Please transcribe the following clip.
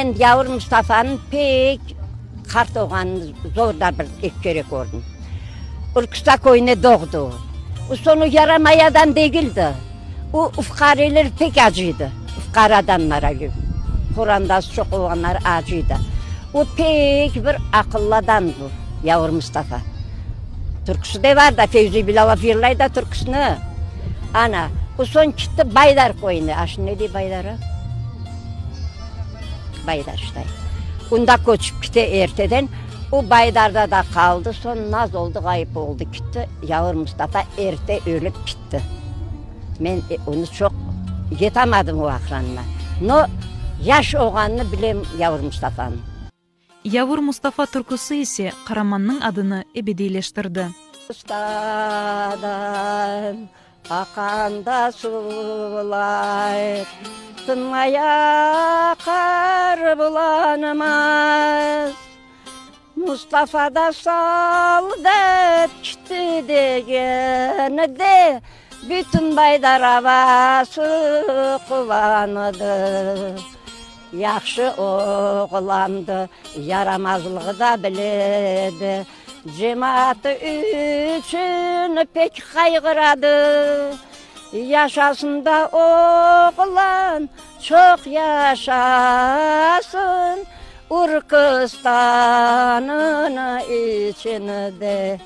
Men Yavur Mustafanıñ pek qart olğanını zor da bir eki kere kördim. Urkusta köyünde doğdı o. O soñu yaramay adam degildi. O ufqareler pek acıydı. Ufqara adamlara, qorandası çoq olğanlara acıydı. O pek bir aqıllı adamdı, Yavur Mustafa. Türküsi de bar da, Fevzi Bilâlov yırlay da türküsini. Ana, o soñ kitti Baydar köyüne. A şimdi ne dey Baydarı? Baydar ştay. Unda köçip kite erteden. O Baydarda da qaldı, soñ naz oldı, ğayıp oldı, kitti. Yavur Mustafa erte ölip kitti. Men onı çoq yetamadım o aqranına. No, yaş olğanını bilem Yavur Mustafanıñ. Yavur Mustafa türküsi ise qaramannıñ adını ebediyleştirdi. Ustadan aqanda suvlar, Tınmay aqar bulanmaz. Mustafa da soldat kitti degende, Bütün Baydar avası quvandı. Yahşı oğlandı, yaramazlığı da biledi, Cemaatı içün pek qayğıradı. Yaşasın da oğlan, çoq yaşasın, Urkustanıñ içinde.